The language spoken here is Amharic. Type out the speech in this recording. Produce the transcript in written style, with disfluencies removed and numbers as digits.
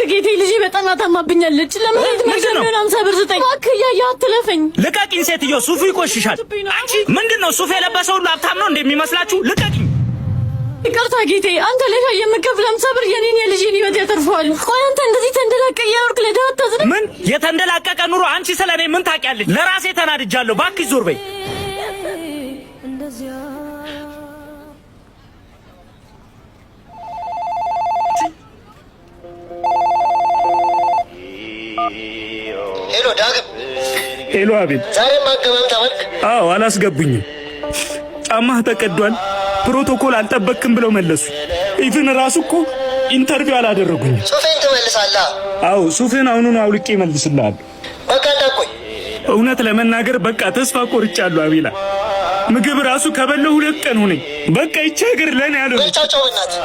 እባክህ ጌቴ፣ ልጄ በጣም ታማብኛለች። ለመሬት መግዣ የሚሆን 50 ብር ስጠኝ እባክህ። እያየሁ አትለፈኝ። ልቀቂኝ ሴትዮ፣ ሱፉ ይቆሽሻል። አንቺ ምንድን ነው ሱፍ የለበሰ ሁሉ ሀብታም ነው እንደሚመስላችሁ? ልቀቂኝ። ይቅርታ ጌቴ፣ አንተ ለሻይ የምከፍል 50 ብር የኔን የልጄን ህይወት ያተርፈዋል። ቆይ አንተ እንደዚህ ተንደላቀህ እየኖርክ ለድሀ አታዝንም? ምን የተንደላቀቀ ኑሮ? አንቺ ስለ እኔ ምን ታውቂያለሽ? ለራሴ ተናድጃለሁ። እባክሽ ዞር በይ። Hello ዳግም። Hello አቤል። ዛሬም አገባም ተባልክ? አዎ፣ አላስገቡኝም። ጫማህ ተቀዷል፣ ፕሮቶኮል አልጠበክም ብለው መለሱ። Even ራሱ እኮ interview አላደረጉኝም። ሱፌን ትመልሳለህ? አዎ፣ ሱፍህን አሁኑኑ አውልቄ እመልስልሃለሁ። በቃ እንዳትቆይ። እውነት ለመናገር በቃ ተስፋ ቆርጫለሁ አቤላ። ምግብ ራሱ ከበላሁ 2 ቀን ሆነኝ። በቃ ይቺ ሀገር ለኔ ያለው በል ቻው ቻው፣ በእናትህ።